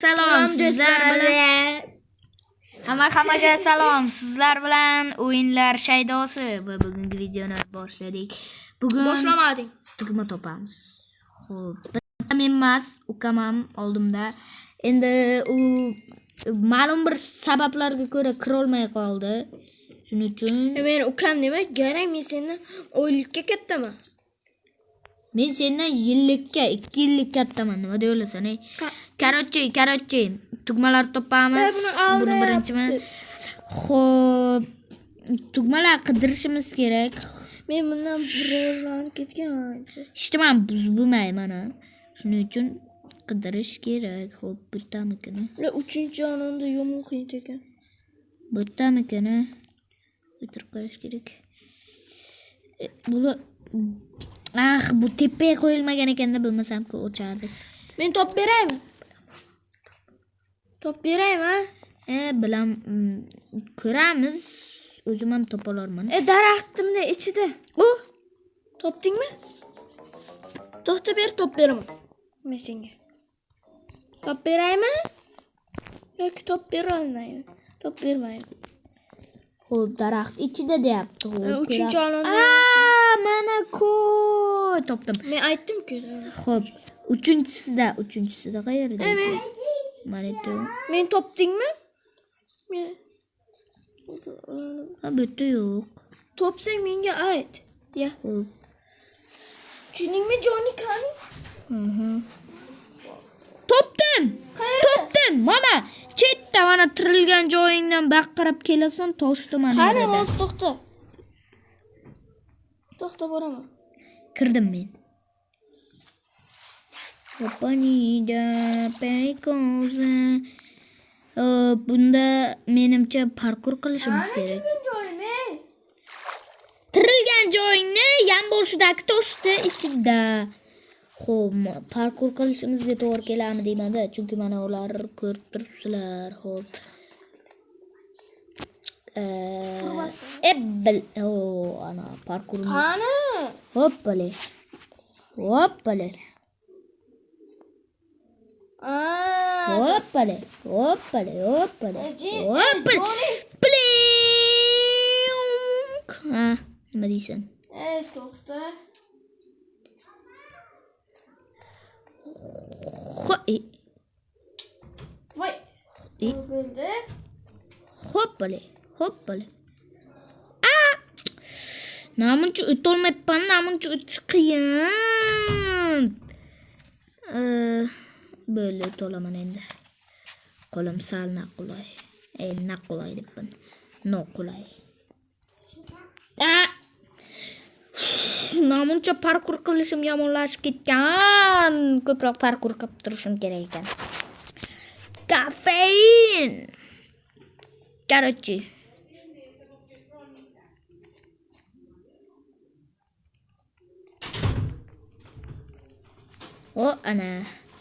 Salom sizlar bilan. Hammaga salom. Sizlar bilan o'yinlar shaydosi va bugungi videoni boshladik. Bugun Boshlamading. Tugma topamiz. Xo'p, men emas, ukam ham oldimda. Endi u ma'lum bir sabablarga ko'ra kirolmay qoldi. Shuning uchun Men ukam nima? Garang men seni oylikka kattaman. Men sendan yillikka, 2 yillik kattaman. Nima deyolasan, ey? Karochi, tugmalar topamiz. Buni birinchimi? Xo'p, tugmalar qidirishimiz kerak. Men bundan rivojlanib ketgan ancha. Hech nima buzmay mana. Shuning uchun qidirish kerak. Xo'p, bittamikini? 3-chi onunda yomon qiyin ekan. Bittamikini? O'tirib qo'yish kerak. Buni ah, bu tepaga qo'yilmagan ekanda, bilmasam-ku o'chardi. Men top beraymi? Top beraymi? Bilam, ko'ramiz. O'zim ham topa olarman. Daraxtimda ichida. U topdingmi? To'xta ber, top beraman. Men senga. Top beraymi? Yoki top bera olmayman. Top bermayman. Xo'p, daraxt ichida deyapti. 3-chi olonda. Mana ku topdim. Men aytdim-ku. Xo'p, uchinchisida qayerda? Mana bu. Men topdingmi? Men. Ha, bu yerda yo'q. Topsang menga ayt. Ya. Xo'p. Tushundingmi, Joni qani? Topdim. Topdim. Mana chetda, mana tirilgan joyingdan baqirib kelasan, toshdi mana. Qani, hozir to'xta. To'xta, boraman. Kirdim men. Opanida paykoza. Bunda menimcha parkur qilishimiz kerak. Tirilgan joyingni yonboshidagi toshni ichida. Xo'p, parkur qilishimizga to'g'ri keladimi deyman-da, chunki mana ular ko'rib turibsizlar. Xo'p. Ana parkurimiz. Qani? Hoppale. Hoppale. Hoppale. Hoppale, hoppale. Hoppale. Blink. Ha, nima deysan? To'xta. Voy. Bo'ldi. Hoppale, hoppale. Namuncha o'tolmayapman, namuncha o'tish qiyin. Bo'ldi, o'tolaman endi. Qo'lim sal naqulay. Naqulay debman. Noqulay. Namuncha parkur qilishim yomonlashib ketgan. Ko'proq parkur qilib turishim kerak ekan. Kafein. Karochi. O, ana.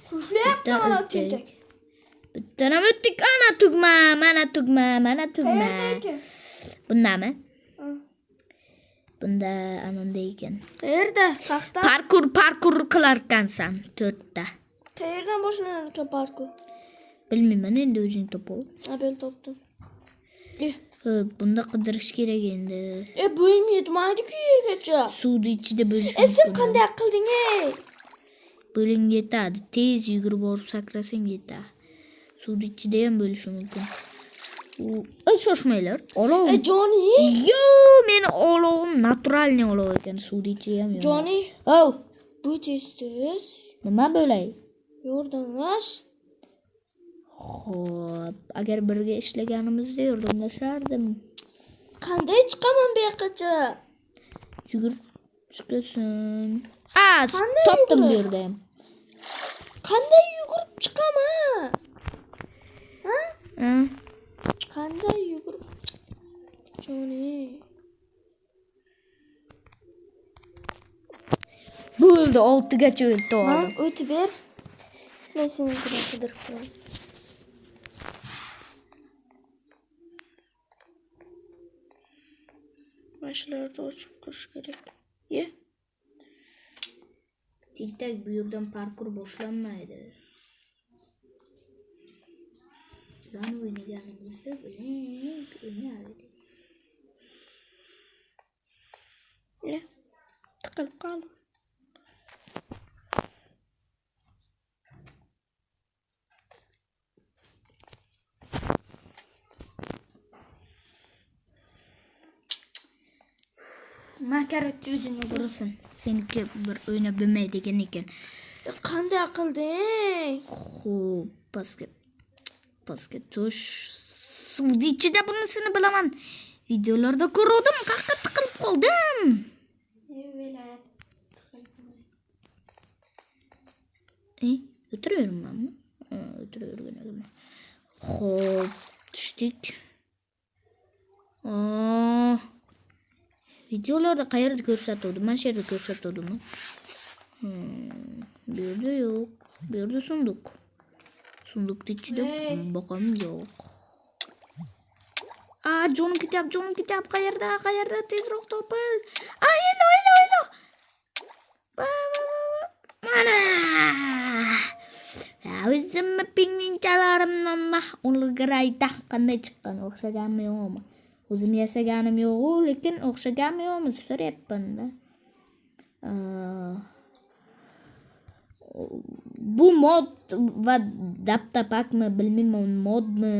Qulflayapti mana tentak. Bittanam o'tdik. Ana tugma, mana tugma, mana tugma. Bundami? Bunda ananda ekan. Qayerda? Qaxta. Parkur qilarkansan 4 ta. Qayerdan boshlanar ekan parkur? Bilmayman, endi o'zing topib. Ha, ben topdim. Bunda qidirish kerak endi. Bo'yim yetmaydi-ku yergacha. Suvni ichida bo'lishi Sen mumkin. qanday qilding, ey? Bo'ling yetadi. Tez yugurib borib sakrasang yetadi. Suvni ichida ham bo'lishi mumkin. Shoshmanglar. Olov. Joni. Yo, meni olovim naturalniy olov ekan. Suvni ichida ham yo'q. Joni. Ov. Bu tez-tez. Nima bo'lay? Yordamlash. Xo'p, agar birga ishlaganimizda yordamlashardim. Qanday chiqaman bu yoqqacha? Yugurib chiqasan. Topdim bu yerda ham. Qanday yugurib chiqaman? Ha? Qanday yugurib? Joni. Bo'ldi, 6gacha o'tdi oldim. O'tib ber. Men seni qidirib ko'raman. Mana shularni ochib qo'yish kerak. Ye. Tentak, bu yerdan parkur boshlanmaydi. Shularni o'ynaganimizda biling, o'ynar edik. Tiqilib qoldim. Man короче o'zingga borasan. Seniki bir o'ynab bilmaydigan ekan. Qanday qilding? Xo'p, pastga tush. Suvni ichida bunisini bilaman. Videolarda ko'rdim, qayerga tiqilib qoldim. O'tiravermanmi? O'tiravergan ekanman. Xo'p, tushdik. Videolarda qayerda ko'rsatuvdi? Mana shu yerda ko'rsatuvdimi? Bu yerda yo'q. Bu yerda sunduq. Sunduqning ichida boqam yo'q. Jonim ketyapti, jonim ketyapti. Qayerda? Qayerda? Tezroq topil. Elo, elo, elo. Va, va, va, va. Mana. O'zimni pingvinchalarimdan ulgurayda qanday chiqqan, o'xshaganmi yo'qmi? O'zim yasaganim yo'q, lekin o'xshaganmi yo'qmi so'rayapman-da. Bu mod va daptapakmi bilmayman, modmi?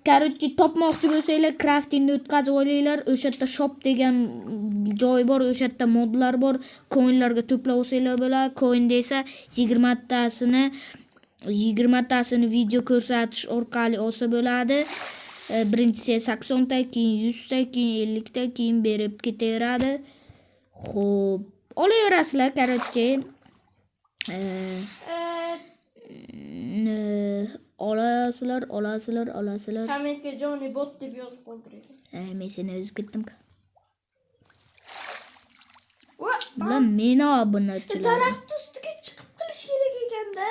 Короче, topmoqchi bo'lsanglar, craftingni o'tkazib olinglar. O'sha yerda shop degan joy bor, o'sha yerda modlar bor. Coinlarga to'plab olsanglar bo'ladi. Coin desa 20 tasini video ko'rsatish orqali olsa bo'ladi. Birinchisi 80 ta, keyin 100 ta, keyin 50 ta, keyin berib ketaveradi. Xo'p, olaverasizlar, короче. Olasizlar, olasizlar, olasizlar. Kommentga Johnny bot deb yozib qoldiringlar. Men seni o'zib ketdim. Bular meni obunachilarim. Daraxt ustiga chiqib qilish kerak ekanda.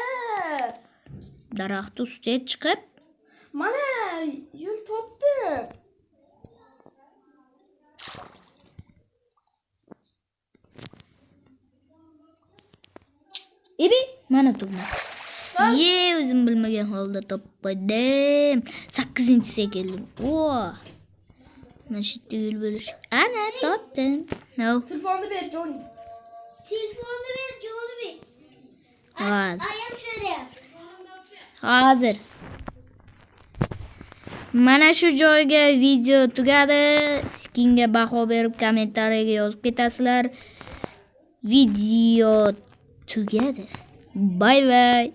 Daraxt ustiga chiqib? Mana yo'l topdim. Ebi, mana tugma. Ye, o'zim bilmagan holda topdim. 8-chisiga keldim. Mana shu yerda yo'l bo'lish. Ana topdim. No. Telefonni ber Johnny. Telefonni ber Johnny. Hozir. Ayam so'rayapti. Hozir. Mana shu joyga video tugadi. Skinga baho berib kommentariyaga yozib ketasizlar. Video tugadi. Bye bye.